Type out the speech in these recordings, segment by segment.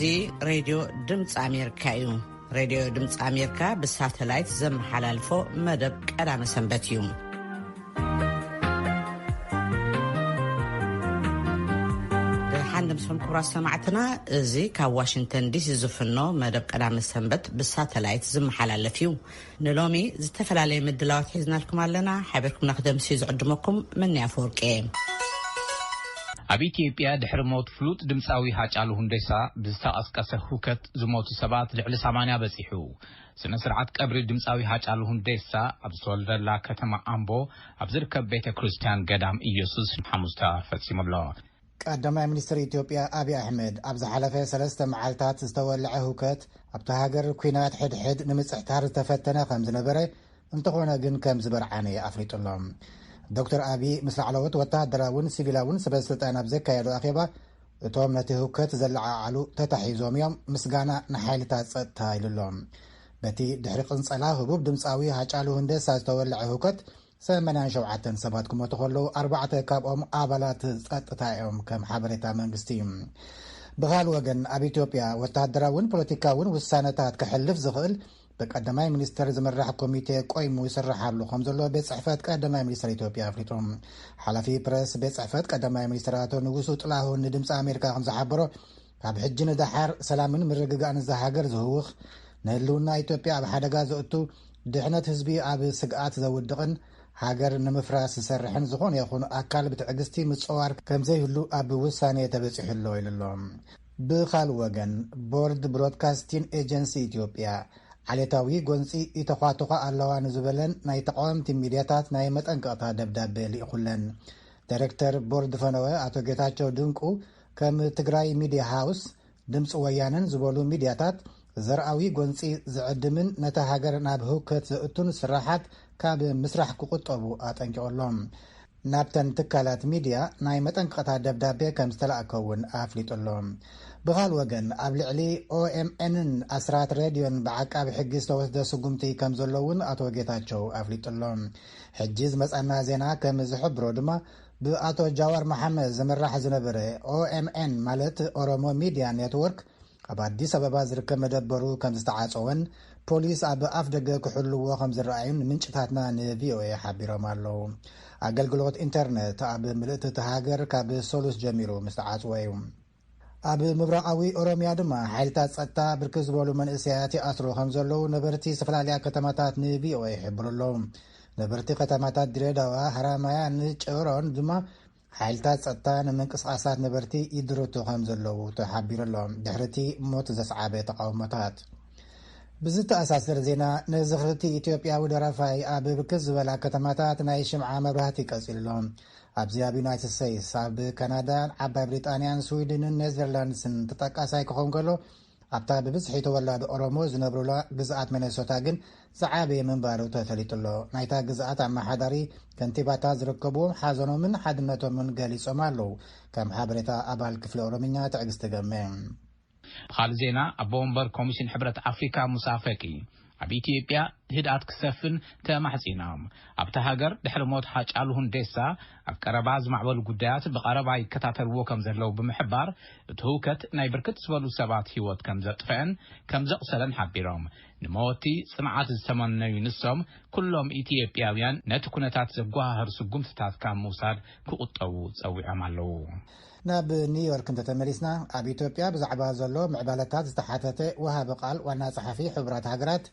እዚ ሬድዮ ድምፂ ኣሜሪካ እዩ። ሬድዮ ድምፂ ኣሜሪካ ብሳተላይት ዘመሓላልፎ መደብ ቀዳመ ሰንበት እዩ። ደሓን ድምፅኹም ክቡራት ሰማዕትና፣ እዚ ካብ ዋሽንግተን ዲሲ ዝፍኖ መደብ ቀዳመ ሰንበት ብሳተላይት ዝመሓላለፍ እዩ። ንሎሚ ዝተፈላለየ ምድላዋት ሒዝናልኩም ኣለና። ሓቢርኩምና ክደምሲ ዝዕድመኩም መኒ ኣፈወርቂ እየ። ኣብ ኢትዮጵያ ድሕሪ ሞት ፍሉጥ ድምፃዊ ሃጫሉ ሁንዴሳ ብዝተቐስቀሰ ሁከት ዝሞቱ ሰባት ልዕሊ ሰማንያ በፂሑ። ስነ ስርዓት ቀብሪ ድምፃዊ ሃጫሉ ሁንዴሳ ኣብ ዝተወልደላ ከተማ ኣምቦ ኣብ ዝርከብ ቤተ ክርስቲያን ገዳም ኢየሱስ ሓሙስ ተፈፂሙ ኣሎ። ቀዳማይ ሚኒስትር ኢትዮጵያ ኣብይ ኣሕመድ ኣብ ዝሓለፈ ሰለስተ መዓልታት ዝተወልዐ ሁከት ኣብቲ ሃገር ኲናት ሕድሕድ ንምጽሕታር ዝተፈተነ ከም ዝነበረ፣ እንተኾነ ግን ከም ዝበርዓነ ኣፍሊጡ ኣሎ። ዶክተር ኣብይ ምስ ላዕለዎት ወተሃደራውን ሲቪላውን ሰበስልጣን ኣብ ዘካየዶ ኣኼባ፣ እቶም ነቲ ሁከት ዘለዓዓሉ ተታሒዞም እዮም፣ ምስጋና ንሓይልታት ጸጥታ ኢሉ ኣሎ። በቲ ድሕሪ ቅንጸላ ህቡብ ድምጻዊ ሃጫሉ ሁንዴሳ ዝተወልዐ ሁከት ሰማንያን ሸውዓተን ሰባት ክሞቱ ከለዉ፣ ኣርባዕተ ካብኦም ኣባላት ጸጥታ እዮም፣ ከም ሓበሬታ መንግስቲ። ብኻል ወገን ኣብ ኢትዮጵያ ወተሃደራውን ፖለቲካውን ውሳነታት ክሕልፍ ዝኽእል ብቀዳማይ ሚኒስተር ዝምራሕ ኮሚቴ ቆይሙ ይስርሓሉ ከም ዘሎ ቤት ጽሕፈት ቀዳማይ ሚኒስተር ኢትዮጵያ ኣፍሊጡ። ሓላፊ ፕረስ ቤት ጽሕፈት ቀዳማይ ሚኒስተር ኣቶ ንጉሱ ጥላሁን ንድምፂ ኣሜሪካ ከም ዝሓበሮ፣ ካብ ሕጂ ንደሓር ሰላምን ምርግጋእን እዛ ሃገር ዝህውኽ፣ ንህልውና ኢትዮጵያ ኣብ ሓደጋ ዘእቱ፣ ድሕነት ህዝቢ ኣብ ስግኣት ዘውድቕን ሃገር ንምፍራስ ዝሰርሕን ዝኾነ ይኹን ኣካል ብትዕግስቲ ምጽዋር ከም ዘይህሉ ኣብ ውሳኔ ተበጺሑ ኣሎ ኢሉ ኣሎ። ብኻል ወገን፣ ቦርድ ብሮድካስቲን ኤጀንሲ ኢትዮጵያ ዓሌታዊ ጎንጺ ይተኳትኳ ኣለዋ ንዝበለን ናይ ተቃወምቲ ሚድያታት ናይ መጠንቀቕታ ደብዳቤ ልኢኹለን። ዳይሬክተር ቦርድ ፈነወ ኣቶ ጌታቸው ድንቁ፣ ከም ትግራይ ሚድያ ሃውስ፣ ድምፂ ወያነን ዝበሉ ሚድያታት ዘርኣዊ ጎንፂ ዝዕድምን ነታ ሃገር ናብ ህውከት ዘእቱን ስራሓት ካብ ምስራሕ ክቁጠቡ ኣጠንቂቑሎም። ናብተን ትካላት ሚድያ ናይ መጠንቀቕታ ደብዳቤ ከም ዝተላእከ እውን ኣፍሊጡ ኣሎ። ብኻል ወገን፣ ኣብ ልዕሊ ኦኤምኤንን ኣስራት ሬድዮን ብዓቃቢ ሕጊ ዝተወስደ ስጉምቲ ከም ዘሎ እውን ኣቶ ጌታቸው ኣፍሊጡ ኣሎ። ሕጂ ዝመጻና ዜና ከም ዝሕብሮ ድማ፣ ብኣቶ ጃዋር መሓመድ ዝምራሕ ዝነበረ ኦኤምኤን፣ ማለት ኦሮሞ ሚድያ ኔትወርክ፣ ኣብ ኣዲስ ኣበባ ዝርከብ መደበሩ ከም ዝተዓጸወን ፖሊስ ኣብ ኣፍ ደገ ክሕልዎ ከም ዝረኣዩን ምንጭታትና ንቪኦኤ ሓቢሮም ኣለዉ። ኣገልግሎት ኢንተርነት ኣብ ምልእቲ እቲ ሃገር ካብ ሰሉስ ጀሚሩ ምስ ተዓጽወ እዩ። ኣብ ምብራቓዊ ኦሮምያ ድማ ሓይልታት ጸጥታ ብርክት ዝበሉ መንእሰያት ይኣስሩ ከም ዘለዉ ነበርቲ ዝተፈላለያ ከተማታት ንቪኦኤ ይሕብሩ ኣለዉ። ነበርቲ ከተማታት ድሬዳዋ፣ ሃራማያን ጨሮን ድማ ሓይልታት ጸጥታ ንምንቅስቓሳት ነበርቲ ይድርቱ ከም ዘለዉ ተሓቢሩ ኣሎ። ድሕርቲ ሞት ዘስዓበ ተቃውሞታት። ብዝተኣሳሰር ዜና፣ ነዚ ክልቲ ኢትዮጵያዊ ደራፋይ ኣብ ብርክት ዝበላ ከተማታት ናይ ሽምዓ መብራህቲ ቀጺሉ ኣሎ። ኣብዚ ኣብ ዩናይትድ ስቴትስ፣ ኣብ ካናዳ፣ ዓባይ ብሪጣንያን ስዊድንን ኔዘርላንድስን ተጠቃሳይ ክኸውን ከሎ፣ ኣብታ ብብዝሒ ተወላዶ ኦሮሞ ዝነብሩላ ግዝኣት ሚነሶታ ግን ዝዓበየ ምንባሩ ተፈሊጡ ኣሎ። ናይታ ግዝኣት ኣመሓዳሪ ከንቲባታት ዝርከብዎም ሓዘኖምን ሓድነቶምን ገሊጾም ኣለዉ። ከም ሓበሬታ ኣባል ክፍሊ ኦሮምኛ ትዕግስቲ ገመ። ብኻልእ ዜና፣ ኣቦ ወንበር ኮሚሽን ሕብረት ኣፍሪካ ሙሳ ፈቂ ኣብ ኢትዮጵያ ህድኣት ክሰፍን ተማሕጺኖም። ኣብታ ሃገር ድሕሪ ሞት ሃጫሉ ሁንዴሳ ኣብ ቀረባ ዝማዕበሉ ጉዳያት ብቐረባ ይከታተልዎ ከም ዘለዉ ብምሕባር፣ እቲ ህውከት ናይ ብርክት ዝበሉ ሰባት ህይወት ከም ዘጥፍአን ከም ዘቑሰለን ሓቢሮም። ንመወቲ ጽንዓት ዝተመነዩ ንሶም፣ ኩሎም ኢትዮጵያውያን ነቲ ኩነታት ዘጓሃህር ስጉምትታት ካብ ምውሳድ ክቑጠቡ ጸዊዖም ኣለዉ። ናብ ኒውዮርክ እንተተመሊስና፣ ኣብ ኢትዮጵያ ብዛዕባ ዘሎ ምዕባለታት ዝተሓተተ ወሃቢ ቃል ዋና ጸሓፊ ሕቡራት ሃገራት፣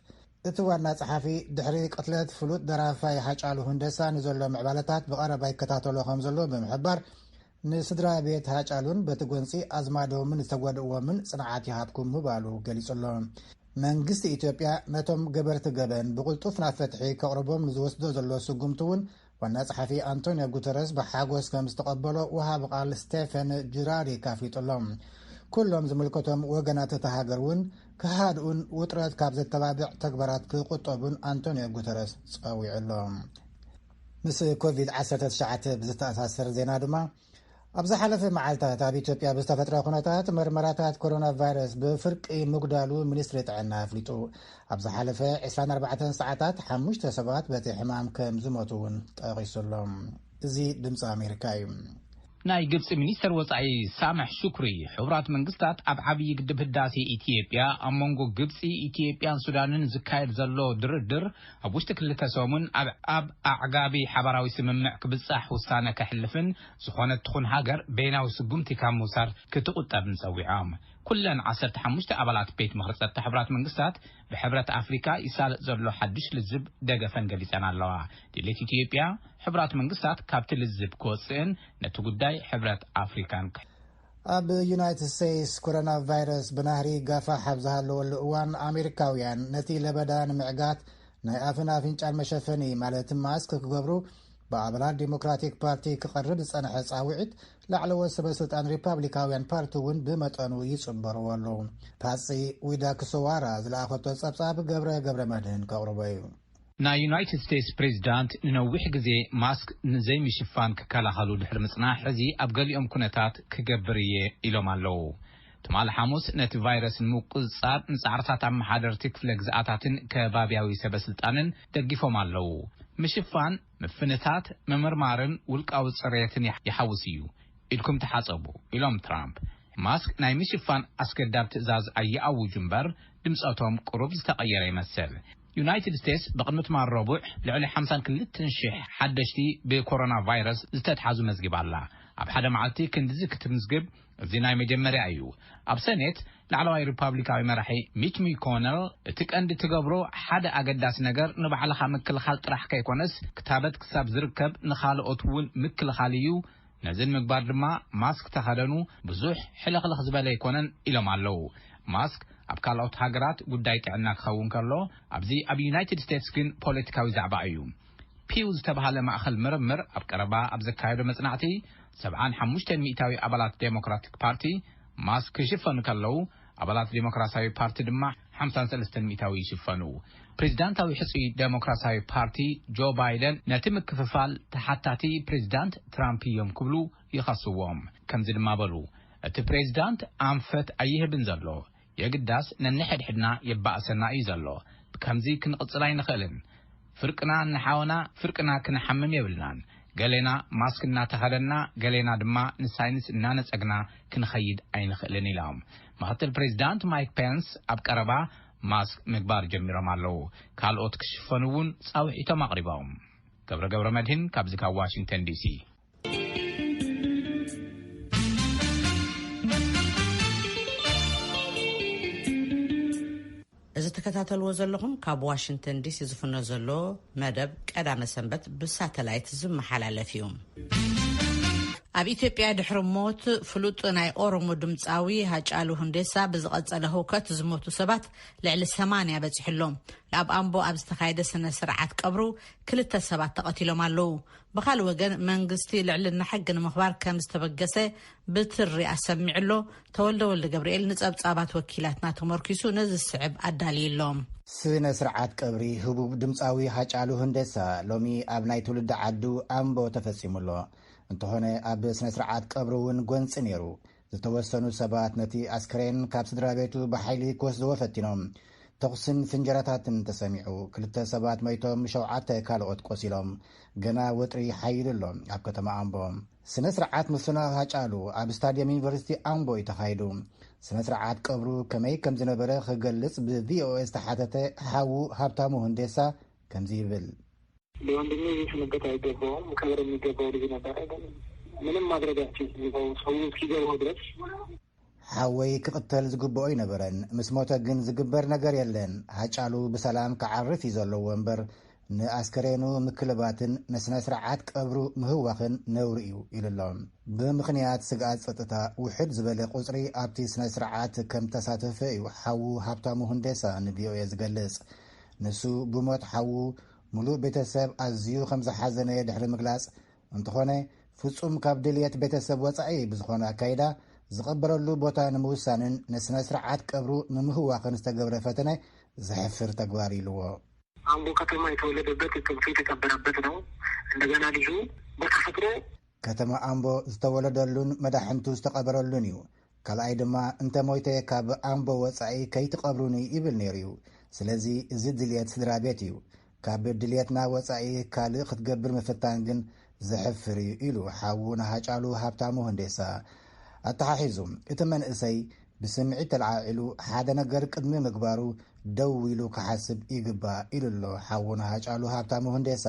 እቲ ዋና ጸሓፊ ድሕሪ ቅትለት ፍሉጥ ደራፋይ ሃጫሉ ሁንደሳ ንዘሎ ምዕባለታት ብቐረባ ይከታተሎ ከም ዘሎ ብምሕባር፣ ንስድራ ቤት ሃጫሉን በቲ ጎንጺ ኣዝማዶምን ዝተጓድእዎምን ጽንዓት ይሃብኩም ምባሉ ገሊጹ ኣሎ። መንግስቲ ኢትዮጵያ ነቶም ገበርቲ ገበን ብቕልጡፍ ናብ ፍትሒ ከቕርቦም ንዝወስዶ ዘሎ ስጉምቲ እውን ዋና ጸሓፊ ኣንቶኒዮ ጉተረስ ብሓጎስ ከም ዝተቐበሎ ወሃቢ ቃል ስቴፈን ጁራሪክ ኣፍሊጡ ኣሎ። ኩሎም ዝምልከቶም ወገናት እታ ሃገር እውን ክሃድኡን ውጥረት ካብ ዘተባብዕ ተግባራት ክቁጠቡን ኣንቶኒዮ ጉተረስ ጸዊዑ ኣሎ። ምስ ኮቪድ ዓሰርተ ትሽዓተ ብዝተኣሳሰር ዜና ድማ፣ ኣብ ዝሓለፈ መዓልታት ኣብ ኢትዮጵያ ብዝተፈጥረ ኩነታት መርመራታት ኮሮና ቫይረስ ብፍርቂ ምጉዳሉ ሚኒስትሪ ጥዕና ኣፍሊጡ። ኣብ ዝሓለፈ ዕስራን ኣርባዕተን ሰዓታት ሓሙሽተ ሰባት በቲ ሕማም ከም ዝሞቱ እውን ጠቒሱ ኣሎ። እዚ ድምፂ ኣሜሪካ እዩ። ናይ ግብፂ ሚኒስተር ወፃኢ ሳምሕ ሹክሪ፣ ሕቡራት መንግስታት ኣብ ዓብዪ ግድብ ህዳሴ ኢትዮጵያ፣ ኣብ መንጎ ግብፂ፣ ኢትዮጵያን ሱዳንን ዝካየድ ዘሎ ድርድር ኣብ ውሽጢ ክልተ ሰሙን ኣብ ኣብ ኣዕጋቢ ሓባራዊ ስምምዕ ክብፃሕ ውሳነ ከሕልፍን፣ ዝኾነት ትኹን ሃገር በይናዊ ስጉምቲ ካብ ምውሳድ ክትቑጠብን ፀዊዖም። ኩለን ዓሰርተ ሓሙሽተ ኣባላት ቤት ምኽሪ ጸጥታ ሕቡራት መንግስታት፣ ብሕብረት ኣፍሪካ ይሳለጥ ዘሎ ሓድሽ ልዝብ ደገፈን ገሊጸን ኣለዋ። ድሌት ኢትዮጵያ፣ ሕቡራት መንግስታት ካብቲ ልዝብ ክወጽእን ነቲ ጉዳይ ሕብረት ኣፍሪካን ክሕ- ኣብ ዩናይትድ ስቴትስ፣ ኮሮና ቫይረስ ብናህሪ ጋፋሕ ኣብ ዝሃለወሉ እዋን፣ ኣሜሪካውያን ነቲ ለበዳ ንምዕጋት ናይ ኣፍን ኣፍንጫን መሸፈኒ፣ ማለት ማስክ፣ ክገብሩ ብኣባላት ዲሞክራቲክ ፓርቲ ክቐርብ ዝጸንሐ ጻውዒት፣ ላዕለዎት ሰበ ስልጣን ሪፓብሊካውያን ፓርቲ እውን ብመጠኑ ይጽንበርዎ ኣለዉ። ፓትሲ ዊዳክሶዋራ ዝለኣኸቶ ጸብጻብ፣ ገብረ ገብረ መድህን ከቕርቦ እዩ። ናይ ዩናይትድ ስቴትስ ፕሬዚዳንት ንነዊሕ ግዜ ማስክ ንዘይምሽፋን ክከላኸሉ ድሕሪ ምጽናሕ፣ ሕዚ ኣብ ገሊኦም ኩነታት ክገብር እየ ኢሎም ኣለዉ። ትማሊ ሓሙስ ነቲ ቫይረስ ንምቁጽጻር ንጻዕርታት ኣመሓደርቲ ክፍለ ግዝኣታትን ከባብያዊ ሰበ ስልጣንን ደጊፎም ኣለዉ። ምሽፋን፣ ምፍንታት፣ ምምርማርን ውልቃዊ ጽሬትን ይሓ- ይሓውስ እዩ። ኢድኩም ተሓጸቡ፣ ኢሎም ትራምፕ። ማስክ ናይ ምሽፋን ኣስገዳብ ትእዛዝ ኣይኣውጁ እምበር፣ ድምጸቶም ቁሩብ ዝተቐየረ ይመስል። ዩናይትድ ስቴትስ ብቕድሚ ትማል ረቡዕ ልዕሊ ሓምሳን ክልተን ሽሕ ሓደሽቲ ብኮሮና ቫይረስ ዝተትሓዙ መዝጊባ ኣላ። ኣብ ሓደ መዓልቲ ክንድዚ ክትምዝግብ፣ እዚ ናይ መጀመርያ እዩ። ኣብ ሰኔት፣ ላዕለዋይ ሪፓብሊካዊ መራሒ ሚች ሚኮነል፣ እቲ ቀንዲ ትገብሮ ሓደ ኣገዳሲ ነገር ንባዕልኻ ምክልኻል ጥራሕ ከይኮነስ፣ ክታበት ክሳብ ዝርከብ ንኻልኦት እውን ምክልኻል እዩ። ነዚ ንምግባር ድማ ማስክ ተኸደኑ፣ ብዙሕ ሕልኽልኽ ዝበለ ኣይኮነን ኢሎም ኣለዉ። ማስክ ኣብ ካልኦት ሃገራት ጉዳይ ጥዕና ክኸውን ከሎ፣ ኣብዚ ኣብ ዩናይትድ ስቴትስ ግን ፖለቲካዊ ዛዕባ እዩ። ፒው ዝተባህለ ማእኸል ምርምር ኣብ ቀረባ ኣብ ዘካየዶ መጽናዕቲ፣ ሰብዓን ሓሙሽተን ሚእታዊ ኣባላት ዴሞክራቲክ ፓርቲ ማስክ ክሽፈኑ ከለዉ፣ ኣባላት ዴሞክራሲያዊ ፓርቲ ድማ ሓምሳን ሰለስተን ሚእታዊ ይሽፈኑ። ፕሬዚዳንታዊ ሕጹይ ዴሞክራሲያዊ ፓርቲ ጆ ባይደን ነቲ ምክፍፋል ተሓታቲ ፕሬዚዳንት ትራምፕ እዮም ክብሉ ይኸስዎም። ከምዚ ድማ በሉ፣ እቲ ፕሬዚዳንት ኣንፈት ኣይህብን ዘሎ፣ የግዳስ ነንሕድሕድና የባእሰና እዩ ዘሎ። ብከምዚ ክንቕጽል ኣይንኽእልን። ፍርቅና ንሓውና ፍርቅና ክንሓምም የብልናን። ገሌና ማስክ እናተኸደና፣ ገሌና ድማ ንሳይንስ እናነጸግና ክንኸይድ ኣይንኽእልን ኢሎም። ምኽትል ፕሬዚዳንት ማይክ ፔንስ ኣብ ቀረባ ማስክ ምግባር ጀሚሮም ኣለዉ። ካልኦት ክሽፈኑ እውን ጻውዒቶም ኣቕሪቦም። ገብረ ገብረ መድህን ካብዚ ካብ ዋሽንግተን ዲሲ። እዚ ትከታተልዎ ዘለኹም ካብ ዋሽንግተን ዲሲ ዝፍኖ ዘሎ መደብ ቀዳመ ሰንበት ብሳተላይት ዝመሓላለፍ እዩ። ኣብ ኢትዮጵያ ድሕሪ ሞት ፍሉጥ ናይ ኦሮሞ ድምፃዊ ሃጫሉ ሁንዴሳ ብዝቐጸለ ህውከት ዝሞቱ ሰባት ልዕሊ ሰማንያ በጺሑ ኣሎ። ኣብ ኣምቦ ኣብ ዝተኻየደ ስነ ስርዓት ቀብሩ ክልተ ሰባት ተቐቲሎም ኣለዉ። ብኻልእ ወገን መንግስቲ ልዕልና ሕጊ ንምኽባር ከም ዝተበገሰ ብትሪ ኣሰሚዑ ኣሎ። ተወልደ ወልደ ገብርኤል ንጸብጻባት ወኪላትና ተመርኪሱ ነዚ ዝስዕብ ኣዳልዩ ኣሎ። ስነ ስርዓት ቀብሪ ህቡብ ድምፃዊ ሃጫሉ ሁንዴሳ ሎሚ ኣብ ናይ ትውልዲ ዓዱ ኣምቦ ተፈጺሙ ኣሎ። እንተኾነ ኣብ ስነ ስርዓት ቀብሪ እውን ጎንፂ ነይሩ። ዝተወሰኑ ሰባት ነቲ ኣስክሬን ካብ ስድራ ቤቱ ብሓይሊ ክወስድዎ ፈቲኖም። ተኹስን ፍንጀራታትን ተሰሚዑ። ክልተ ሰባት መይቶም፣ ሸውዓተ ካልኦት ቆሲሎም። ገና ወጥሪ ሓይሉ ኣሎ ኣብ ከተማ ኣምቦ። ስነ ስርዓት ምፍናው ሃጫሉ ኣብ ስታድየም ዩኒቨርሲቲ ኣምቦ እዩ ተኻይዱ። ስነ ስርዓት ቀብሩ ከመይ ከም ዝነበረ ክገልጽ ብ ቪ ኦ ኤ ዝተሓተተ ሓዉ ሃብታሙ ሁንዴሳ ከምዚ ይብል። ለወንድሜ ይህ ስንብት አይገባውም። መከበር የሚገባው ልጅ ነበረ፣ ግን ምንም ማድረግ አልችልም። ያው ሰው እስኪገባው ድረስ ሓወይ ክቕተል ዝግብኦ ኣይነበረን። ምስ ሞተ ግን ዝግበር ነገር የለን። ሃጫሉ ብሰላም ክዓርፍ እዩ ዘለዎ እምበር፣ ንኣስከሬኑ ምክልባትን ንስነ ስርዓት ቀብሩ ምህዋኽን ነውሪ እዩ ኢሉ ኣሎ። ብምኽንያት ስግኣት ጸጥታ፣ ውሕድ ዝበለ ቁጽሪ ኣብቲ ስነ ስርዓት ከም ተሳተፈ እዩ ሓዉ ሃብታሙ ሁንዴሳ ን ቪ ኦ ኤ ዝገልጽ። ንሱ ብሞት ሓዉ፣ ሙሉእ ቤተሰብ ኣዝዩ ከም ዝሓዘነ ድሕሪ ምግላጽ፣ እንተኾነ፣ ፍጹም ካብ ድልየት ቤተሰብ ወጻኢ ብዝኾነ ኣካይዳ፣ ዝቐበረሉ ቦታ ንምውሳንን ንስነ ስርዓት ቀብሩ ንምህዋኽን ዝተገብረ ፈተነ ዘሕፍር ተግባር ኢልዎ። አምቦ ከተማ የተወለደበት፣ እትብቱ የተቀበረበት ነው። እንደገና ልጁ በተፈጥሮ ከተማ ኣምቦ ዝተወለደሉን መዳሕንቱ ዝተቐበረሉን እዩ። ካልኣይ ድማ፣ እንተ ሞይተ ካብ ኣምቦ ወጻኢ ከይትቐብሩኒ ይብል ነይሩ እዩ። ስለዚ፣ እዚ ድልየት ስድራ ቤት እዩ። ካብ ድልየትና ወጻኢ ካልእ ክትገብር ምፍታን ግን ዘሕፍር እዩ ኢሉ ሓዉ ንሃጫሉ ሃብታሙ ህንዴሳ። ኣተሓሒዙ፣ እቲ መንእሰይ ብስምዒት ተለዓዒሉ ሓደ ነገር ቅድሚ ምግባሩ ደው ኢሉ ክሓስብ ይግባእ ኢሉ ኣሎ ሓዉ ንሃጫሉ ሃብታሙ ህንዴሳ።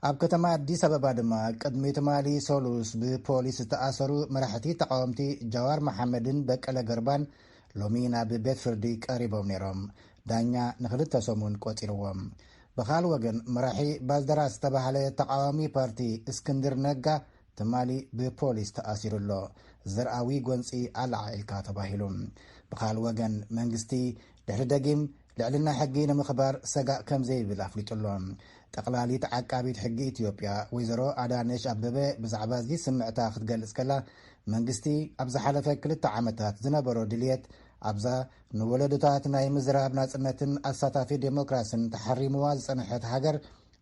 ኣብ ከተማ ኣዲስ ኣበባ ድማ ቅድሚ ትማሊ ሰሉስ ብፖሊስ ዝተኣሰሩ መራሕቲ ተቃወምቲ ጃዋር መሓመድን በቀለ ገርባን ሎሚ ናብ ቤት ፍርዲ ቀሪቦም ነይሮም። ዳኛ ንክልተ ሰሙን ቆጺርዎም። ብኻል ወገን መራሒ ባልደራስ ዝተባህለ ተቃዋሚ ፓርቲ እስክንድር ነጋ ትማሊ ብፖሊስ ተኣሲሩ ኣሎ። ዘርኣዊ ጎንፂ ኣለዓዒልካ ተባሂሉ። ብኻል ወገን መንግስቲ ድሕሪ ደጊም ልዕልና ሕጊ ንምኽባር ሰጋእ ከም ዘይብል ኣፍሊጡ ኣሎ። ጠቕላሊት ዓቃቢት ሕጊ ኢትዮጵያ ወይዘሮ ኣዳነሽ ኣበበ ብዛዕባ እዚ ስምዕታ ክትገልጽ ከላ፣ መንግስቲ ኣብ ዝሓለፈ ክልተ ዓመታት ዝነበሮ ድልየት ኣብዛ ንወለዶታት ናይ ምዝራብ ናጽነትን ኣሳታፊ ዴሞክራስን ተሓሪምዋ ዝጸንሐት ሃገር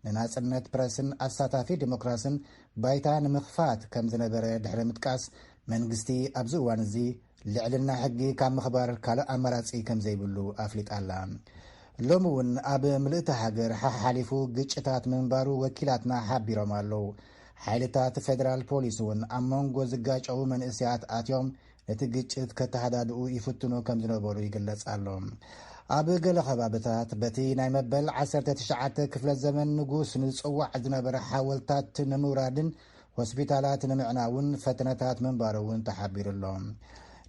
ንናጽነት ፕረስን ኣሳታፊ ዴሞክራስን ባይታ ንምኽፋት ከም ዝነበረ ድሕሪ ምጥቃስ፣ መንግስቲ ኣብዚ እዋን እዚ ልዕልና ሕጊ ካብ ምኽባር ካልእ ኣማራጺ ከም ዘይብሉ ኣፍሊጣ ኣላ። ሎሚ እውን ኣብ ምልእቲ ሃገር ሓሓሊፉ ግጭታት ምንባሩ ወኪላትና ሓቢሮም ኣለዉ። ሓይልታት ፌደራል ፖሊስ እውን ኣብ መንጎ ዝጋጨዉ መንእሰያት ኣትዮም ነቲ ግጭት ከተሃዳድኡ ይፍትኑ ከም ዝነበሩ ይግለጽ ኣሎ። ኣብ ገለ ከባብታት በቲ ናይ መበል ዓሰርተ ትሽዓተ ክፍለ ዘመን ንጉስ ንጽዋዕ ዝነበረ ሓወልታት ንምውራድን ሆስፒታላት ንምዕናውን ፈተነታት ምንባሩ እውን ተሓቢሩ ኣሎ።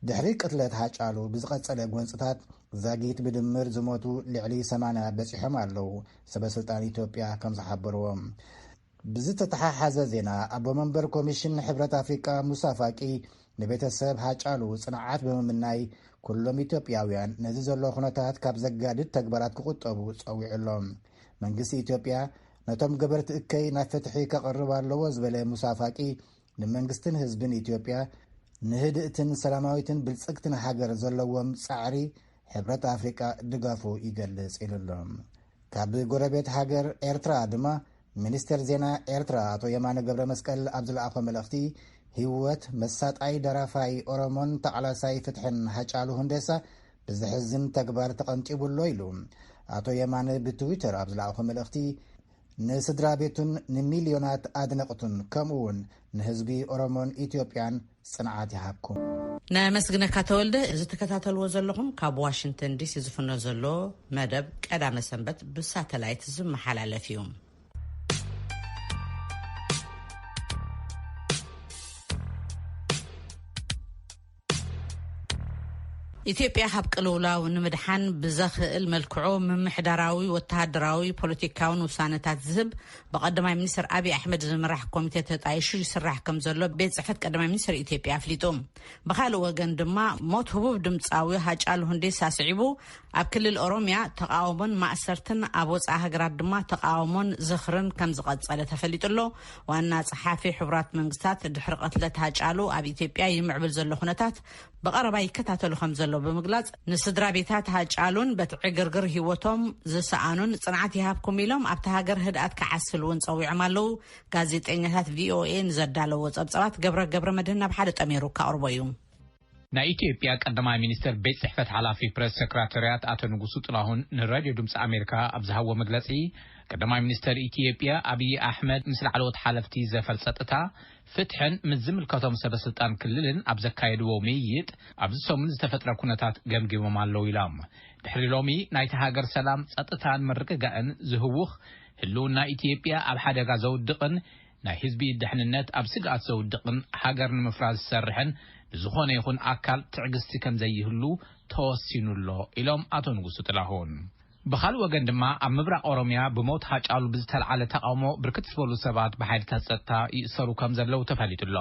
ድሕሪ ቅትለት ሃጫሉ ብዝቐጸለ ጎንጽታት ዛጊት ብድምር ዝሞቱ ልዕሊ ሰማንያ በጺሖም ኣለዉ፣ ሰበ ስልጣን ኢትዮጵያ ከም ዝሓበርዎም። ብዝተተሓሓዘ ዜና፣ ኣቦ መንበር ኮሚሽን ሕብረት ኣፍሪቃ ሙሳ ፋቂ ንቤተሰብ ሃጫሉ ጽንዓት ብምምናይ፣ ኩሎም ኢትዮጵያውያን ነዚ ዘሎ ኩነታት ካብ ዘጋድድ ተግባራት ክቑጠቡ ጸዊዑ ኣሎ። መንግስቲ ኢትዮጵያ ነቶም ገበርቲ እከይ ናብ ፍትሒ ከቕርብ ኣለዎ ዝበለ ሙሳ ፋቂ፣ ንመንግስትን ህዝብን ኢትዮጵያ ንህድእትን ሰላማዊትን ብልጽግትን ሃገር ዘለዎም ጻዕሪ ሕብረት ኣፍሪቃ ድጋፉ ይገልጽ ኢሉ ኣሎ። ካብ ጎረቤት ሃገር ኤርትራ ድማ ሚኒስትር ዜና ኤርትራ ኣቶ የማነ ገብረ መስቀል ኣብ ዝለኣኾ መልእኽቲ፣ ህይወት መሳጣይ ደራፋይ ኦሮሞን ተቓላሳይ ፍትሕን ሃጫሉ ሁንዴሳ ብዘሕዝን ተግባር ተቐንጢቡ ኣሎ ኢሉ። ኣቶ የማነ ብትዊተር ኣብ ዝለኣኾ መልእኽቲ፣ ንስድራ ቤቱን ንሚልዮናት ኣድነቕቱን ከምኡ እውን ንህዝቢ ኦሮሞን ኢትዮጵያን ጽንዓት ይሃብኩም። ነመስግነካ ተወልደ። እዚ ትከታተልዎ ዘለኹም ካብ ዋሽንግተን ዲሲ ዝፍኖ ዘሎ መደብ ቀዳመ ሰንበት ብሳተላይት ዝመሓላለፍ እዩ። ኢትዮጵያ ካብ ቅልውላው ንምድሓን ብዘኽእል መልክዑ ምምሕዳራዊ፣ ወተሃደራዊ፣ ፖለቲካውን ውሳነታት ዝህብ ብቀዳማይ ሚኒስትር ኣብይ ኣሕመድ ዝምራሕ ኮሚቴ ተጣይሹ ይስራሕ ከም ዘሎ ቤት ጽሕፈት ቀዳማይ ሚኒስትር ኢትዮጵያ ኣፍሊጡ። ብኻልእ ወገን ድማ ሞት ህቡብ ድምፃዊ ሃጫሉ ሁንዴሳ ስዒቡ ኣብ ክልል ኦሮሚያ ተቃውሞን ማእሰርትን ኣብ ወፃኢ ሃገራት ድማ ተቃውሞን ዝኽርን ከም ዝቐጸለ ተፈሊጡ ኣሎ። ዋና ጸሓፊ ሕቡራት መንግስታት ድሕሪ ቅትለት ሃጫሉ ኣብ ኢትዮጵያ ይምዕብል ዘሎ ኩነታት ብቐረባ ይከታተሉ ከም ዘሎ ብምግላጽ፣ ንስድራ ቤታት ሃጫሉን በቲ ዕግርግር ህይወቶም ዝሰኣኑን ጽንዓት ይሃብኩም ኢሎም ኣብቲ ሃገር ህድኣት ክዓስል እውን ጸዊዖም ኣለዉ። ጋዜጠኛታት ቪኦኤ ንዘዳለዎ ጸብጻባት ገብረ ገብረ መድህን ናብ ሓደ ጠሚሩ ከቕርቦ እዩ። ናይ ኢትዮጵያ ቀዳማይ ሚኒስትር ቤት ጽሕፈት ሓላፊ ፕሬስ ሴክራተርያት ኣቶ ንጉሱ ጥላሁን ንራድዮ ድምፂ ኣሜሪካ ኣብ ዝሃብዎ መግለጺ፣ ቀዳማይ ሚኒስትር ኢትዮጵያ ኣብይ ኣሕመድ ምስ ላዕለዎት ሓለፍቲ ዘፈር ጸጥታ፣ ፍትሕን ምስ ዝምልከቶም ሰበ ስልጣን ክልልን ኣብ ዘካየድዎ ምይይጥ፣ ኣብዚ ሰሙን ዝተፈጥረ ኩነታት ገምጊሞም ኣለዉ ኢሎም። ድሕሪ ሎሚ ናይቲ ሃገር ሰላም፣ ጸጥታን ምርግጋእን ዝህውኽ፣ ህልውና ኢትዮጵያ ኣብ ሓደጋ ዘውድቕን ናይ ህዝቢ ድሕንነት ኣብ ስግኣት ዘውድቕን ሃገር ንምፍራስ ዝሰርሕን ብዝኾነ ይኹን ኣካል ትዕግስቲ ከም ዘይህሉ ተወሲኑ ኣሎ ኢሎም ኣቶ ንጉሱ ጥላሁን። ብኻልእ ወገን ድማ ኣብ ምብራቕ ኦሮምያ ብሞት ሃጫሉ ብዝተልዓለ ተቓውሞ ብርክት ዝበሉ ሰባት ብሓይልታት ጸጥታ ይእሰሩ ከም ዘለዉ ተፈሊጡ ኣሎ።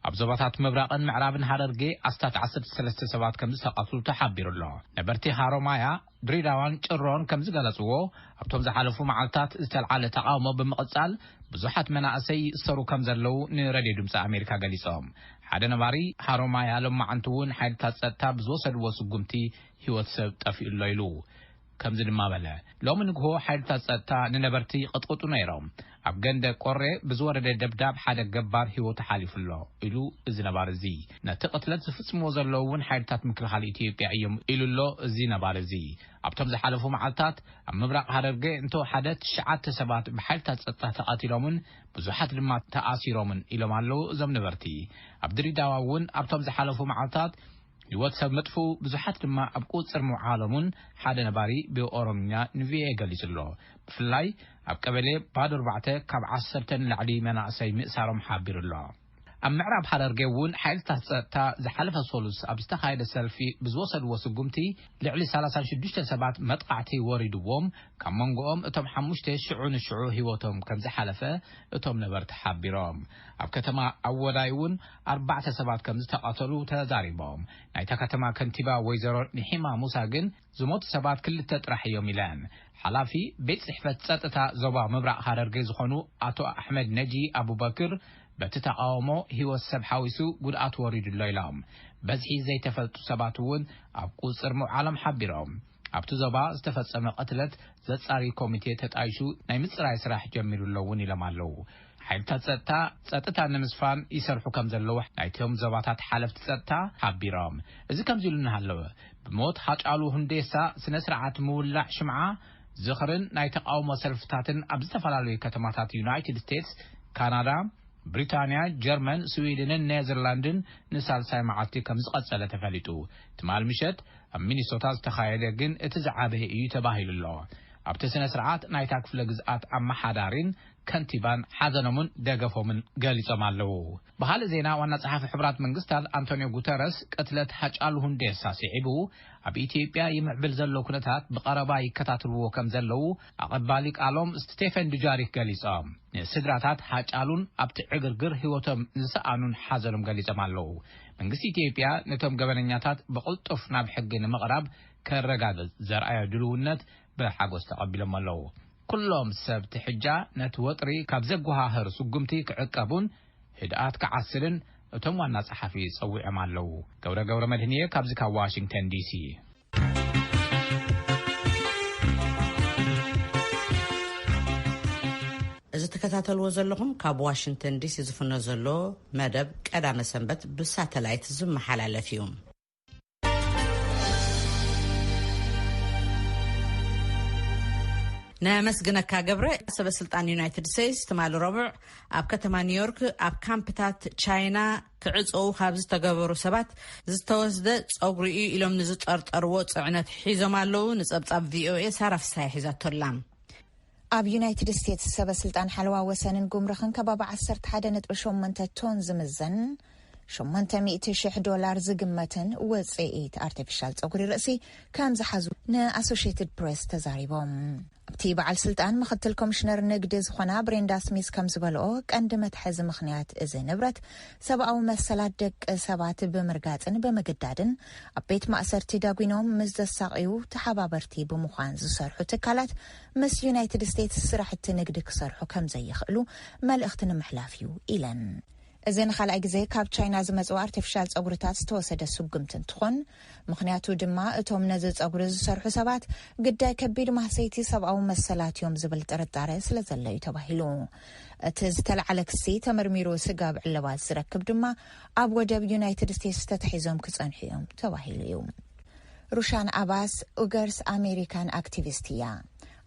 ኣብ ዞባታት ምብራቕን ምዕራብን ሃረርጌ ኣስታት ዓሰርተ ሰለስተ ሰባት ከም ዝተቐትሉ ተሓቢሩ ኣሎ። ነበርቲ ሃሮማያ፣ ድሬዳዋን ጭሮን ከም ዝገለጽዎ፣ ኣብቶም ዝሓለፉ መዓልታት ዝተልዓለ ተቓውሞ ብምቕጻል ብዙሓት መናእሰይ ይእሰሩ ከም ዘለዉ ንረድዮ ድምፂ ኣሜሪካ ገሊጾም። ሓደ ነባሪ ሃሮማያ ሎማዓንቲ እውን ሓይልታት ጸጥታ ብዝወሰድዎ ስጉምቲ ህይወት ሰብ ጠፊኡ ኣሎ ኢሉ። ከምዚ ድማ በለ። ሎሚ ንግሆ ሓይልታት ጸጥታ ንነበርቲ ይቕጥቕጡ ነይሮም። ኣብ ገንደ ቆሬ ብዝወረደ ደብዳብ ሓደ ገባር ህይወቱ ሓሊፉ ኣሎ፣ ኢሉ እዚ ነባሪ እዚ። ነቲ ቅትለት ዝፍጽምዎ ዘለዉ እውን ሓይልታት ምክልኻል ኢትዮጵያ እዮም፣ ኢሉ ኣሎ እዚ ነባሪ እዚ። ኣብቶም ዝሓለፉ መዓልታት ኣብ ምብራቕ ሃረርጌ እንተወሓደ ትሽዓተ ሰባት ብሓይልታት ጸጥታ ተቐቲሎምን ብዙሓት ድማ ተኣሲሮምን ኢሎም ኣለዉ እዞም ነበርቲ። ኣብ ድሪዳዋ እውን ኣብቶም ዝሓለፉ መዓልታት ህይወት ሰብ ምጥፍኡ ብዙሓት ድማ ኣብ ቁጽር ምውዓሎምን ሓደ ነባሪ ብኦሮምኛ ንቪኦኤ ገሊጹ ኣሎ። ብፍላይ ኣብ ቀበሌ ባዶ ኣርባዕተ ካብ ዓሰርተ ንላዕሊ መናእሰይ ምእሳሮም ሓቢሩ ኣሎ። ኣብ ምዕራብ ሃረርጌ እውን ሓይልታት ጸጥታ ዝሓለፈ ሰሉስ ኣብ ዝተኻየደ ሰልፊ ብዝወሰድዎ ስጉምቲ ልዕሊ ሰላሳ ሽዱሽተ ሰባት መጥቓዕቲ ወሪድዎም፣ ካብ መንጎኦም እቶም ሓሙሽተ ሽዑ ንሽዑ ህይወቶም ከም ዝሓለፈ እቶም ነበርቲ ሓቢሮም። ኣብ ከተማ ኣወዳይ እውን ኣርባዕተ ሰባት ከም ዝተቐተሉ ተዛሪቦም። ናይታ ከተማ ከንቲባ ወይዘሮ ንሒማ ሙሳ ግን ዝሞቱ ሰባት ክልተ ጥራሕ እዮም ኢለን። ሓላፊ ቤት ጽሕፈት ጸጥታ ዞባ ምብራቕ ሃረርጌ ዝኾኑ ኣቶ ኣሕመድ ነጂ ኣቡበክር በቲ ተቓውሞ ህይወት ሰብ ሓዊሱ ጉድኣት ወሪዱ ኣሎ ኢሎም። በዝሒ ዘይተፈልጡ ሰባት እውን ኣብ ቁጽር ምውዓሎም ሓቢሮም። ኣብቲ ዞባ ዝተፈጸመ ቅትለት ዘጻሪ ኮሚቴ ተጣይሹ ናይ ምጽራይ ስራሕ ጀሚሩ ኣሎ እውን ኢሎም ኣለዉ። ሓይልታት ጸጥታ፣ ጸጥታ ንምስፋን ይሰርሑ ከም ዘለዉ ናይቶም ዞባታት ሓለፍቲ ጸጥታ ሓቢሮም። እዚ ከምዚ ኢሉ እናሃለወ፣ ብሞት ሃጫሉ ሁንዴሳ ስነ ስርዓት ምውላዕ ሽምዓ ዝኽርን ናይ ተቃውሞ ሰልፍታትን ኣብ ዝተፈላለዩ ከተማታት ዩናይትድ ስቴትስ፣ ካናዳ፣ ብሪታንያ፣ ጀርመን፣ ስዊድንን ኔዘርላንድን ንሳልሳይ መዓልቲ ከም ዝቐጸለ ተፈሊጡ። ትማል ምሸት ኣብ ሚኒሶታ ዝተኻየደ ግን እቲ ዝዓበየ እዩ ተባሂሉ ኣሎ። ኣብቲ ስነ ስርዓት ናይታ ክፍለ ግዝኣት ኣመሓዳሪን ከንቲባን ሓዘኖምን ደገፎምን ገሊጾም ኣለዉ። ብኻልእ ዜና፣ ዋና ጸሓፊ ሕቡራት መንግስታት ኣንቶኒዮ ጉተረስ ቅትለት ሃጫሉ ሁንዴሳ ስዒቡ ኣብ ኢትዮጵያ ይምዕብል ዘሎ ኩነታት ብቐረባ ይከታተልዎ ከም ዘለዉ ኣቐባሊ ቃሎም ስቴፈን ዱጃሪክ ገሊጾም። ንስድራታት ሃጫሉን ኣብቲ ዕግርግር ህይወቶም ዝሰኣኑን ሓዘኖም ገሊጾም ኣለዉ። መንግስቲ ኢትዮጵያ ነቶም ገበነኛታት ብቕልጡፍ ናብ ሕጊ ንምቕራብ ከረጋግጽ ዘርኣዮ ድልውነት ብሓጎስ ተቐቢሎም ኣለዉ። ኩሎም ሰብ ትሕጃ ነቲ ወጥሪ ካብ ዘጓሃህር ስጉምቲ ክዕቀቡን ህድኣት ክዓስልን እቶም ዋና ጸሓፊ ጸዊዖም ኣለዉ። ገብረ ገብረ መድህንየ ካብዚ ካብ ዋሽንግተን ዲሲ። እዚ ትከታተልዎ ዘለኹም ካብ ዋሽንግተን ዲሲ ዝፍኖ ዘሎ መደብ ቀዳመ ሰንበት ብሳተላይት ዝመሓላለፍ እዩ። ነመስግነካ ገብረ። ሰበ ስልጣን ዩናይትድ ስቴትስ ትማሊ ረቡዕ ኣብ ከተማ ኒውዮርክ ኣብ ካምፕታት ቻይና ክዕፀዉ ካብ ዝተገበሩ ሰባት ዝተወስደ ፀጉሪ እዩ ኢሎም ንዝጠርጠርዎ ፅዕነት ሒዞም ኣለዉ። ንፀብፃብ ቪኦኤ ሳራ ፍሳይ ሒዛቶላ። ኣብ ዩናይትድ ስቴትስ ሰበ ስልጣን ሓለዋ ወሰንን ጉምሩኽን ከባቢ ዓሰርተ ሓደ ነጥቢ ሸሞንተ ቶን ዝምዘን ሸሞንተ ሚእቲ ሽሕ ዶላር ዝግመትን ውፅኢት ኣርቲፊሻል ፀጉሪ ርእሲ ከም ዝሓዙ ንኣሶሽየትድ ፕሬስ ተዛሪቦም። ኣብቲ በዓል ስልጣን ምክትል ኮሚሽነር ንግዲ ዝኾና ብሬንዳ ስሚዝ ከም ዝበልኦ፣ ቀንዲ መትሐዚ ምኽንያት እዚ ንብረት ሰብኣዊ መሰላት ደቂ ሰባት ብምርጋፅን ብምግዳድን ኣብ ቤት ማእሰርቲ ዳጒኖም ምስ ዘሳቕዩ ተሓባበርቲ ብምዃን ዝሰርሑ ትካላት ምስ ዩናይትድ ስቴትስ ስራሕቲ ንግዲ ክሰርሑ ከም ዘይኽእሉ መልእኽቲ ንምሕላፍ እዩ ኢለን። እዚ ንኻልኣይ ግዜ ካብ ቻይና ዝመጽኡ ኣርቲፊሻል ጸጉርታት ዝተወሰደ ስጉምቲ እንትኾን፣ ምኽንያቱ ድማ እቶም ነዚ ጸጉሪ ዝሰርሑ ሰባት ግዳይ ከቢድ ማህሰይቲ ሰብኣዊ መሰላት እዮም ዝብል ጥርጣረ ስለ ዘሎ እዩ ተባሂሉ። እቲ ዝተለዓለ ክሲ ተመርሚሩ ስጋብ ዕልባት ዝረክብ ድማ ኣብ ወደብ ዩናይትድ ስቴትስ ተታሒዞም ክጸንሑ እዮም ተባሂሉ እዩ። ሩሻን ኣባስ፣ ኡገርስ ኣሜሪካን ኣክቲቪስት እያ።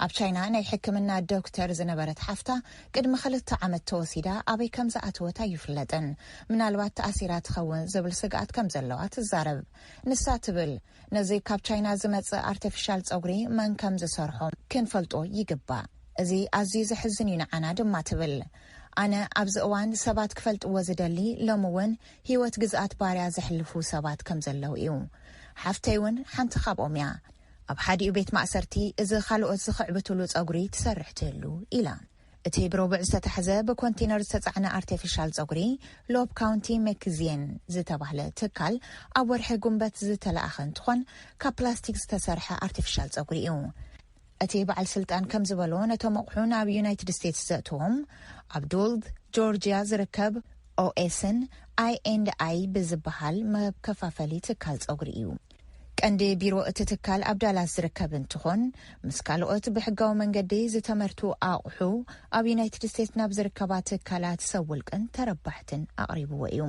ኣብ ቻይና ናይ ሕክምና ዶክተር ዝነበረት ሓፍታ ቅድሚ ክልተ ዓመት ተወሲዳ ኣበይ ከም ዝኣተወት ኣይፍለጥን። ምናልባት ተኣሲራ ትኸውን ዝብል ስግኣት ከም ዘለዋ ትዛረብ። ንሳ ትብል፣ ነዚ ካብ ቻይና ዝመጽእ ኣርቲፊሻል ጸጉሪ መን ከም ዝሰርሖ ክንፈልጦ ይግባእ። እዚ ኣዝዩ ዘሕዝን እዩ ንዓና ድማ ትብል። ኣነ ኣብዚ እዋን ሰባት ክፈልጥዎ ዝደሊ ሎሚ እውን ህይወት ግዝኣት ባርያ ዘሕልፉ ሰባት ከም ዘለዉ እዩ። ሓፍተይ እውን ሓንቲ ካብኦም እያ። ኣብ ሓዲኡ ቤት ማእሰርቲ እዚ ካልኦት ዝኽዕብትሉ ጸጉሪ ትሰርሕ ትህሉ ኢላ። እቲ ብረቡዕ ዝተታሕዘ ብኮንቴነር ዝተጻዕነ ኣርቲፊሻል ጸጉሪ ሎብ ካውንቲ ሜክዚየን ዝተባህለ ትካል ኣብ ወርሒ ጉንበት ዝተለኣኸ እንትኾን ካብ ፕላስቲክ ዝተሰርሐ ኣርቲፊሻል ጸጉሪ እዩ። እቲ በዓል ስልጣን ከም ዝበሎ ነቶም ኣቑሑ ናብ ዩናይትድ ስቴትስ ዘእትዎም ኣብ ዱልድ ጆርጂያ ዝርከብ ኦኤስን ኣይ ኤንድ ኣይ ብዝበሃል መከፋፈሊ ትካል ጸጉሪ እዩ። ቀንዲ ቢሮ እቲ ትካል ኣብ ዳላስ ዝርከብ እንትኾን፣ ምስ ካልኦት ብሕጋዊ መንገዲ ዝተመርቱ ኣቑሑ ኣብ ዩናይትድ ስቴትስ ናብ ዝርከባ ትካላት ሰብ ውልቅን ተረባሕትን ኣቕሪብዎ እዩ።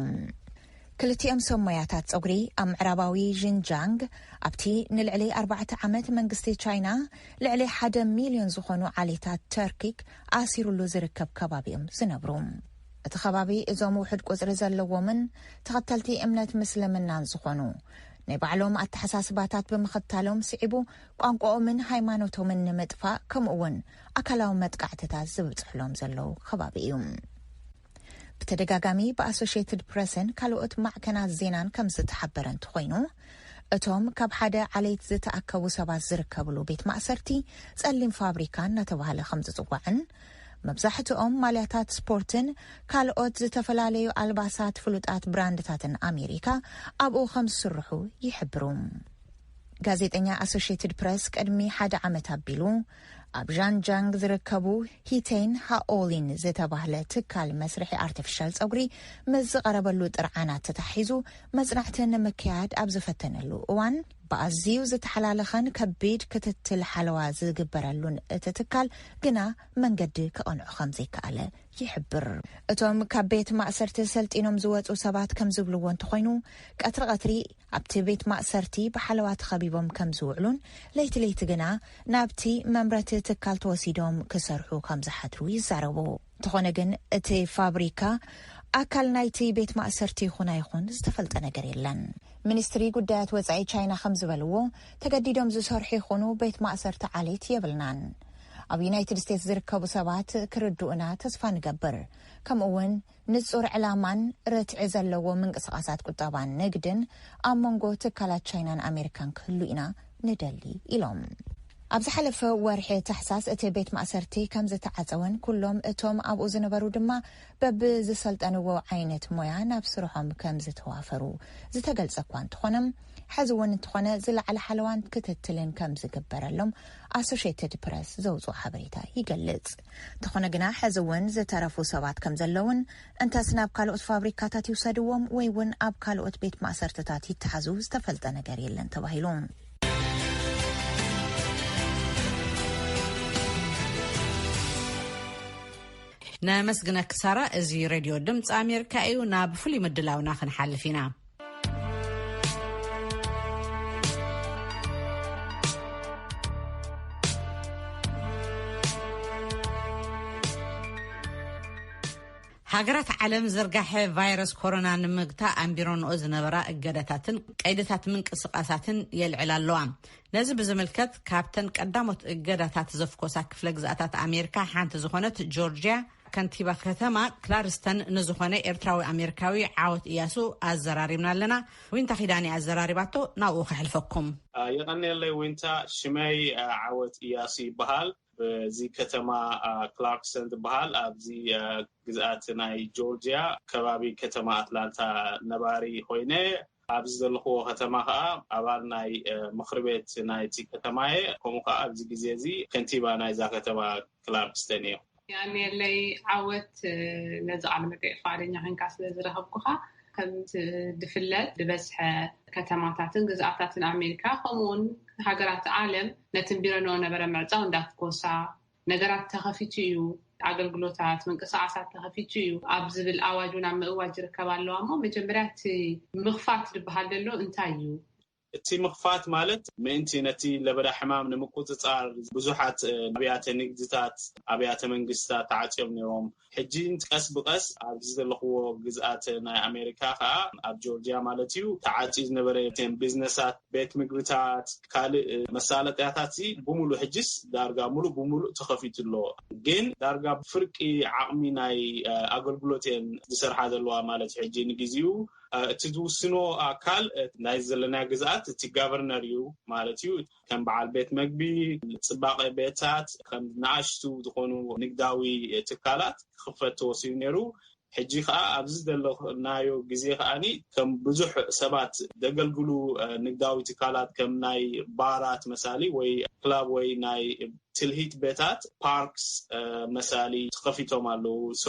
ክልቲኦም ሰብ ሞያታት ጸጉሪ ኣብ ምዕራባዊ ዥንጃንግ፣ ኣብቲ ንልዕሊ ኣርባዕተ ዓመት መንግስቲ ቻይና ልዕሊ ሓደ ሚልዮን ዝኾኑ ዓሌታት ተርኪክ ኣሲሩሉ ዝርከብ ከባቢ እዮም ዝነብሩ። እቲ ከባቢ እዞም ውሑድ ቁጽሪ ዘለዎምን ተኸተልቲ እምነት ምስልምናን ዝኾኑ ናይ ባዕሎም ኣተሓሳስባታት ብምኽታሎም ስዒቡ ቋንቋኦምን ሃይማኖቶምን ንምጥፋእ ከምኡ እውን ኣካላዊ መጥቃዕትታት ዝብጽሕሎም ዘለዉ ከባቢ እዩ። ብተደጋጋሚ ብኣሶሽየትድ ፕረስን ካልኦት ማዕከናት ዜናን ከም ዝተሓበረ እንተኾይኑ፣ እቶም ካብ ሓደ ዓሌት ዝተኣከቡ ሰባት ዝርከብሉ ቤት ማእሰርቲ ጸሊም ፋብሪካ እናተባህለ ከም ዝጽዋዕን፣ መብዛሕትኦም ማልያታት ስፖርትን ካልኦት ዝተፈላለዩ ኣልባሳት ፍሉጣት ብራንድታትን ኣሜሪካ ኣብኡ ከም ዝስርሑ ይሕብሩ። ጋዜጠኛ ኣሶሽየትድ ፕረስ ቅድሚ ሓደ ዓመት ኣቢሉ ኣብ ዣንጃንግ ዝርከቡ ሂቴን ሃኦሊን ዝተባህለ ትካል መስርሒ ኣርቲፊሻል ጸጉሪ ምስ ዝቐረበሉ ጥርዓናት ተታሒዙ መጽናዕቲ ንምክያድ ኣብ ዝፈተነሉ እዋን፣ ብኣዝዩ ዝተሓላለኸን ከቢድ ክትትል ሓለዋ ዝግበረሉን እቲ ትካል ግና መንገዲ ክቐንዑ ከም ዘይከኣለ ይሕብር። እቶም ካብ ቤት ማእሰርቲ ሰልጢኖም ዝወጹ ሰባት ከም ዝብልዎ እንተኾይኑ፣ ቀትሪ ቀትሪ ኣብቲ ቤት ማእሰርቲ ብሓለዋ ተኸቢቦም ከም ዝውዕሉን ለይቲ ለይቲ ግና ናብቲ መምረቲ ትካል ተወሲዶም ክሰርሑ ከም ዝሓድሩ ይዛረቡ። እንተኾነ ግን እቲ ፋብሪካ ኣካል ናይቲ ቤት ማእሰርቲ ይኹን ኣይኹን ዝተፈልጠ ነገር የለን። ሚኒስትሪ ጉዳያት ወጻኢ ቻይና ከም ዝበልዎ፣ ተገዲዶም ዝሰርሑ ይኹኑ ቤት ማእሰርቲ ዓሌት የብልናን። ኣብ ዩናይትድ ስቴትስ ዝርከቡ ሰባት ክርድኡና ተስፋ ንገብር። ከምኡ እውን ንጹር ዕላማን ርትዒ ዘለዎ ምንቅስቓሳት ቁጠባን ንግድን ኣብ መንጎ ትካላት ቻይናን ኣሜሪካን ክህሉ ኢና ንደሊ ኢሎም። ኣብ ዝሓለፈ ወርሒ ታሕሳስ እቲ ቤት ማእሰርቲ ከም ዝተዓጸወን ኩሎም እቶም ኣብኡ ዝነበሩ ድማ በብዝሰልጠንዎ ዓይነት ሞያ ናብ ስርሖም ከም ዝተዋፈሩ ዝተገልጸ እኳ እንተኾነ፣ ሕዚ እውን እንተኾነ ዝለዓለ ሓለዋን ክትትልን ከም ዝግበረሎም ኣሶሽየትድ ፕረስ ዘውፅኦ ሓበሬታ ይገልጽ። እንተኾነ ግና ሕዚ እውን ዝተረፉ ሰባት ከም ዘለውን እንተስ ናብ ካልኦት ፋብሪካታት ይውሰድዎም ወይ እውን ኣብ ካልኦት ቤት ማእሰርትታት ይተሓዙ ዝተፈልጠ ነገር የለን ተባሂሉ። ነመስግነኪ ሳራ። እዚ ሬድዮ ድምፂ ኣሜሪካ እዩ። ናብ ፍሉይ ምድላውና ክንሓልፍ ኢና። ሃገራት ዓለም ዝርጋሐ ቫይረስ ኮሮና ንምግታእ ኣንቢረንኦ ዝነበራ እገዳታትን ቀይድታት ምንቅስቓሳትን የልዕላ ኣለዋ። ነዚ ብዝምልከት፣ ካብተን ቀዳሞት እገዳታት ዘፍኮሳ ክፍለ ግዝኣታት ኣሜሪካ ሓንቲ ዝኾነት ጆርጅያ፣ ከንቲባ ከተማ ክላርስተን ንዝኾነ ኤርትራዊ ኣሜሪካዊ ዓወት እያሱ ኣዘራሪብና ኣለና። ዊንታ ኪዳኒ ኣዘራሪባቶ፣ ናብኡ ከሕልፈኩም። የቐንየለይ ዊንታ። ሽመይ ዓወት እያሱ ይበሃል። በዚ ከተማ ክላርክስተን ዝበሃል ኣብዚ ግዝኣት ናይ ጆርጅያ ከባቢ ከተማ ኣትላንታ ነባሪ ኮይነ፣ ኣብዚ ዘለኽዎ ከተማ ከዓ ኣባል ናይ ምኽሪ ቤት ናይቲ ከተማ እየ። ከምኡ ከዓ ኣብዚ ግዜ እዚ ከንቲባ ናይዛ ከተማ ክላርክስተን እየ። ያኔለይ ዓወት ነዚ ቃለ መጠይቅ ፍቃደኛ ኮይንካ ስለ ዝረኸብኩኻ። ከም ዝፍለጥ ዝበዝሐ ከተማታትን ግዝኣታትን ኣሜሪካ ከምኡውን ሃገራት ዓለም ነቲ ቢረንኦ ነበረ ምዕፃው እንዳትኮሳ ነገራት ተኸፊቱ እዩ፣ ኣገልግሎታት ምንቅስቃሳት ተኸፊቱ እዩ ኣብ ዝብል ኣዋጅ እውን ኣብ ምእዋጅ ይርከባ ኣለዋ። እሞ መጀመርያ እቲ ምኽፋት ዝበሃል ዘሎ እንታይ እዩ? እቲ ምኽፋት ማለት ምእንቲ ነቲ ለበዳ ሕማም ንምቁፅፃር ብዙሓት ኣብያተ ንግድታት፣ ኣብያተ መንግስታት ተዓፅዮም ነይሮም። ሕጂ ቀስ ብቀስ ኣብዚ ዘለኽዎ ግዝኣት ናይ ኣሜሪካ ከዓ ኣብ ጆርጅያ ማለት እዩ ተዓፅዩ ዝነበረ ቢዝነሳት፣ ቤት ምግብታት፣ ካልእ መሳለጥያታት ሲ ብሙሉእ ሕጅስ ዳርጋ ሙሉእ ብሙሉእ ተኸፊቱ ኣሎ። ግን ዳርጋ ፍርቂ ዓቕሚ ናይ ኣገልግሎት እየን ዝሰርሓ ዘለዋ ማለት እዩ። ሕጂ ንግዚኡ እቲ ዝውስኖ ኣካል ናይ ዘለና ግዝኣት እቲ ጋቨርነር እዩ ማለት እዩ። ከም በዓል ቤት መግቢ፣ ፅባቐ ቤታት፣ ከም ንኣሽቱ ዝኾኑ ንግዳዊ ትካላት ክኽፈት ተወሲኑ ነይሩ። ሕጂ ከዓ ኣብዚ ዘለናዮ ግዜ ከዓኒ ከም ብዙሕ ሰባት ዘገልግሉ ንግዳዊ ትካላት ከም ናይ ባራት መሳሊ ወይ ክላብ ወይ ናይ ትልሂት ቤታት፣ ፓርክስ መሳሊ ተኸፊቶም ኣለዉ። ሶ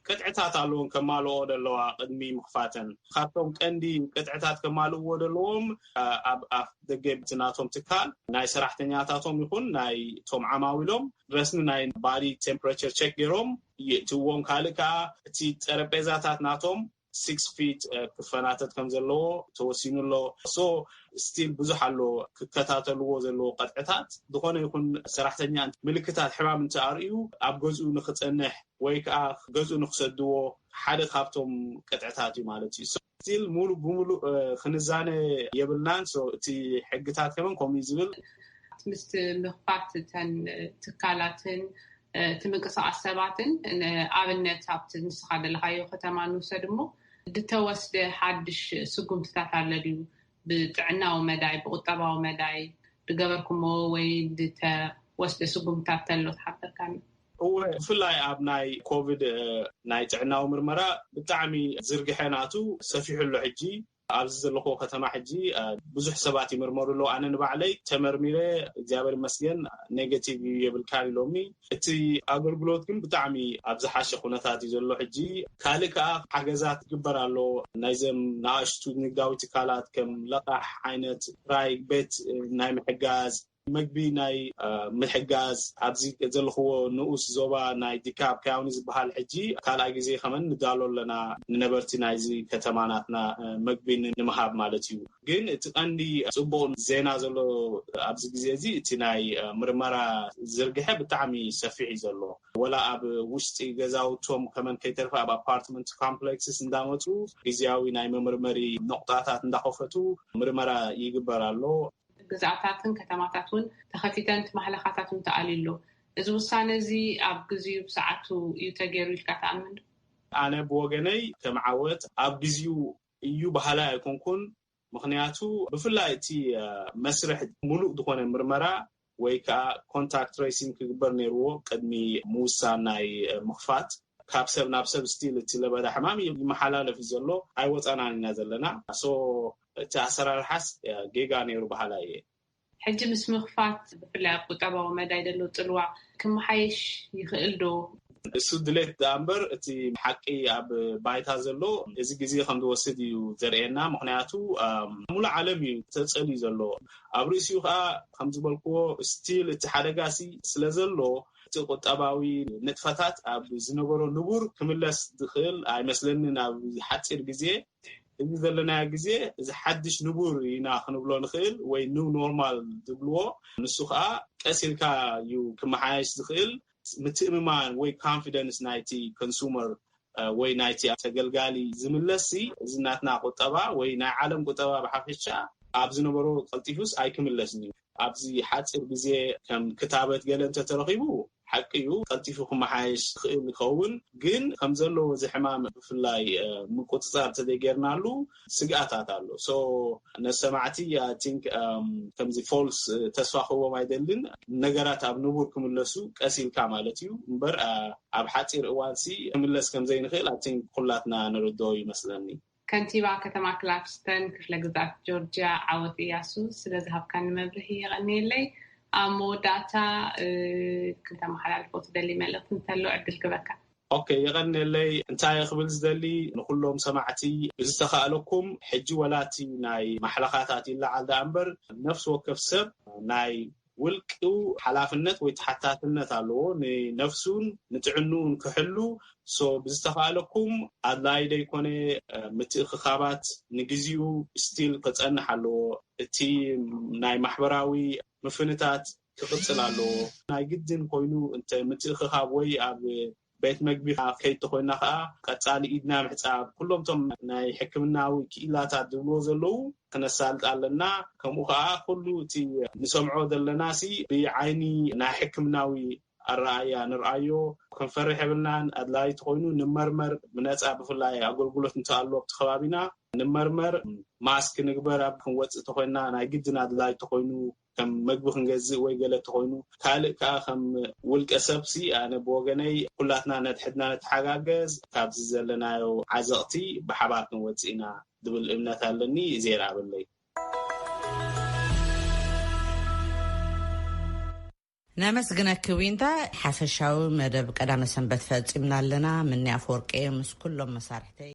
ቅጥዕታት ኣለዎም ከማልኦ ዘለዋ ቅድሚ ምኽፋተን። ካብቶም ቀንዲ ቅጥዕታት ከማልእዎ ዘለዎም፣ እ፣ ኣብ ኣፍ ደገ ናቶም ትካል ናይ ሰራሕተኛታቶም ይኹን ናይ ቶም ዓማዊሎም ረስሚ ናይ ባዲ ቴምፕሬቸር ቸክ ገይሮም የእትዎም። ካልእ ከኣ እቲ ጠረጴዛታት ናቶም ሲክስ ፊት፣ እ፣ ክፈናተት ከም ዘለዎ ተወሲኑ ኣሎ። ሶ ስቲል ብዙሕ ኣሎ ክከታተልዎ ዘለዎ ቀጥዕታት። ዝኾነ ይኹን ሰራሕተኛ ምልክታት ሕማም እንተኣርእዩ ኣብ ገዝኡ ንኽጸንሕ ወይ ከኣ ገዝኡ ንኽሰድዎ ሓደ ካብቶም ቅጥዕታት እዩ ማለት እዩ። ሶ ስቲል ሙሉ ብሙሉ፣ እ፣ ክንዛነ የብልናን። ሶ እቲ ሕግታት ከመን ከምኡ እዩ ዝብል። ምስቲ ምኽፋት እተን ትካላትን፣ እ፣ እቲ ምንቅስቃስ ሰባትን፣ ንኣብነት ኣብቲ ንስኻ ዘለኻዮ ከተማ ንውሰድ እሞ፣ ዝተወስደ ሓድሽ ስጉምትታት ኣሎ ድዩ? ብጥዕናዊ መዳይ፣ ብቁጠባዊ መዳይ ዝገበርኩሞ ወይ ዝተወስደ ስጉምትታት ተሎ ትሓበርካኒ? እወ፣ ብፍላይ ኣብ ናይ ኮቪድ፣ እ፣ ናይ ጥዕናዊ ምርመራ ብጣዕሚ ዝርግሐ ናቱ ሰፊሑ ኣሎ ሕጂ። ኣብዚ ዘለኹዎ ከተማ ሕጂ፣ እ፣ ብዙሕ ሰባት ይምርመሩ ኣለዉ። ኣነ ንባዕለይ ተመርሚረ፣ እግዚኣብሔር ይመስገን፣ ኔጌቲቭ እዩ፣ የብልካን ኢሎምኒ። እቲ ኣገልግሎት ግን ብጣዕሚ ኣብ ዝሓሸ ኩነታት እዩ ዘሎ ሕጂ። ካልእ ከኣ ሓገዛት ይግበር ኣሎ። ናይዘም ንኣሽቱ ንግዳዊ ትካላት ከም ለቓሕ ዓይነት ጥራይ ቤት፣ እ፣ ናይ ምሕጋዝ፣ መግቢ ናይ፣ እ፣ ምሕጋዝ፣ ኣብዚ ዘለኽዎ ንኡስ ዞባ ናይ ዲካብ ካውኒ ዝበሃል ሕጂ ካልኣይ ግዜ ከመን ንዳሎ ኣለና፣ ንነበርቲ ናይዚ ከተማ ናትና፣ እ፣ መግቢ ን-፣ ንምሃብ ማለት እዩ። ግን እቲ ቀንዲ ጽቡቕ ዜና ዘሎ ኣብዚ ግዜ እዚ እቲ ናይ፣ እ፣ ምርመራ ዝርግሐ ብጣዕሚ ሰፊሕ እዩ ዘሎ። ወላ ኣብ ውሽጢ ገዛውቶም ከመን ከይተርፈ ኣብ ኣፓርትመንት ኮምፕሌክስስ እንዳመጹ ግዜያዊ ናይ መመርመሪ ነቑጣታት እንዳኸፈቱ ምርመራ ይግበር ኣሎ። ግዝኣታትን ከተማታት እውን ተኸፊተን፣ እቲ ማሕለኻታት እውን ተኣልዩ ኣሎ። እዚ ውሳነ እዚ ኣብ ግዜኡ ብሰዓቱ እዩ ተገይሩ ኢልካ ትኣምን ዶ? ኣነ ብወገነይ ከም ዓወት ኣብ ግዜኡ እዩ በሃላይ ኣይኮንኩን። ምኽንያቱ ብፍላይ እቲ፣ እ፣ መስርሕ ሙሉእ ዝኾነ ምርመራ ወይ ከዓ ኮንታክት ትሬሲንግ ክግበር ነይርዎ ቅድሚ ምውሳን ናይ፣ እ፣ ምኽፋት። ካብ ሰብ ናብ ሰብ ስቲል እቲ ለበዳ ሕማም ይመሓላለፍ እዩ ዘሎ፣ ኣይወፃናን ኢና ዘለና። ሶ እቲ ኣሰራርሓስ፣ እ፣ ጌጋ ነይሩ በሃላይ እየ። ሕጂ ምስ ምኽፋት ብፍላይ ኣብ ቁጠባዊ መዳይ ዘሎ ጽልዋ ክመሓየሽ ይኽእል ዶ? እሱ ድሌት ደኣ እምበር እቲ ሓቂ ኣብ ባይታ ዘሎ እዚ ግዜ ከም ዝወስድ እዩ ዘርእየና። ምኽንያቱ፣ ኣም፣ ሙሉእ ዓለም እዩ ተጸልዩ ዘሎ። ኣብ ርእሲኡ ከኣ ከም ዝበልክዎ ስቲል እቲ ሓደጋሲ ስለ ዘሎ እቲ ቁጠባዊ ንጥፈታት ኣብ ዝነበሮ ንቡር ክምለስ ዝኽእል ኣይመስለንን ኣብ ሓጺር ግዜ። እዚ ዘለናዮ ግዜ እዚ ሓድሽ ንቡር ኢና ክንብሎ ንኽእል ወይ ኒው ኖርማል ዝብልዎ። ንሱ ከኣ ቀስ ኢልካ እዩ ክመሓየሽ ዝኽእል። ምትእምማን ወይ ኮንፊደንስ ናይቲ ኮንሱመር፣ እ፣ ወይ ናይቲ ተገልጋሊ ዝምለስሲ፣ እዚ ናትና ቁጠባ ወይ ናይ ዓለም ቁጠባ ብሓፈሻ ኣብ ዝነበሮ ቀልጢፉስ ኣይክምለስን እዩ። ኣብዚ ሓጺር ግዜ ከም ክታበት ገለ እንተተረኺቡ ሓቂ እዩ፣ ቀልጢፉ ክመሓየሽ ክኽእል ይኸውን። ግን ከም ዘለዎ እዚ ሕማም ብፍላይ፣ እ፣ ምቁጽጻር ተዘይጌርናሉ ስግኣታት ኣሎ። ሶ ነሰማዕቲ፣ ኣይ ቲንክ፣ እም፣ ከምዚ ፎልስ፣ እ፣ ተስፋ ክህቦም ኣይደልን። ነገራት ኣብ ንቡር ክምለሱ ቀስ ኢልካ ማለት እዩ እምበር፣ እ፣ ኣብ ሓጺር እዋንሲ ክምለስ ከም ዘይንኽእል ኣይ ቲንክ ኩላትና ንርድኦ ይመስለኒ። ከንቲባ ከተማ ክላክስተን ክፍለ ግዛት ጆርጅያ ዓወት እያሱ ስለ ዝሃብካኒ መብርሂ የቐንየለይ። ኣብ መወዳእታ፣ እ፣ ክተመሓላልፎ ትደሊ መልእኽቲ እንተሎ ዕድል ክበካ። ኦኬ፣ የቐንየለይ። እንታይ ክብል ዝደሊ ንኹሎም ሰማዕቲ ብዝተኻእለኩም ሕጂ ወላቲ ናይ ማሕለኻታት ይለዓል ደኣ እምበር ነፍሲ ወከፍ ሰብ ናይ ውልቅኡ ሓላፍነት ወይ ተሓታትነት ኣለዎ ንነፍሱን ንጥዕንኡን ክሕሉ። ሶ ብዝተኻእለኩም ኣድላይ ደይኮነ፣ እ፣ ምትእኽኻባት ንግዚኡ ስቲል ክጸንሕ ኣለዎ። እቲ ናይ ማሕበራዊ ምፍንታት ክቕጽል ኣለዎ። ናይ ግድን ኮይኑ እንተ ምትእኽኻብ ወይ ኣብ ቤት መግቢ ከይድ ተኾይና ከኣ ቀጻሊ ኢድና ምሕጻብ፣ ኩሎም እቶም ናይ ሕክምናዊ ክኢላታት ዝብልዎ ዘለዉ ክነሳልጥ ኣለና። ከምኡ ከኣ ኩሉ እቲ ንሰምዖ ዘለናሲ ብዓይኒ ናይ ሕክምናዊ ኣረኣእያ ንርኣዮ። ክንፈርሕ የብልናን። ኣድላይ ተኾይኑ ንመርመር ብነጻ፣ ብፍላይ ኣገልግሎት እንተኣሎ ኣብቲ ከባቢና ንመርመር። ማስክ ንግበር ኣብ ክንወጽእ ተኾይና ናይ ግድን ኣድላይ ተኾይኑ ከም መግቢ ክንገዝእ ወይ ገለ ተኾይኑ፣ ካልእ ከኣ ከም ውልቀ ሰብሲ ኣነ ብወገነይ ኩላትና ነድሕድና ንተሓጋገዝ፣ ካብዚ ዘለናዮ ዓዘቕቲ ብሓባር ክንወጽእ ኢና ዝብል እምነት ኣለኒ። ዜር ኣብለይ። ነመስግነኪ ዊንታ። ሓፈሻዊ መደብ ቀዳመ ሰንበት ፈጺምና ኣለና። ምኒ ኣፈወርቂ ምስ ኩሎም መሳርሕተይ።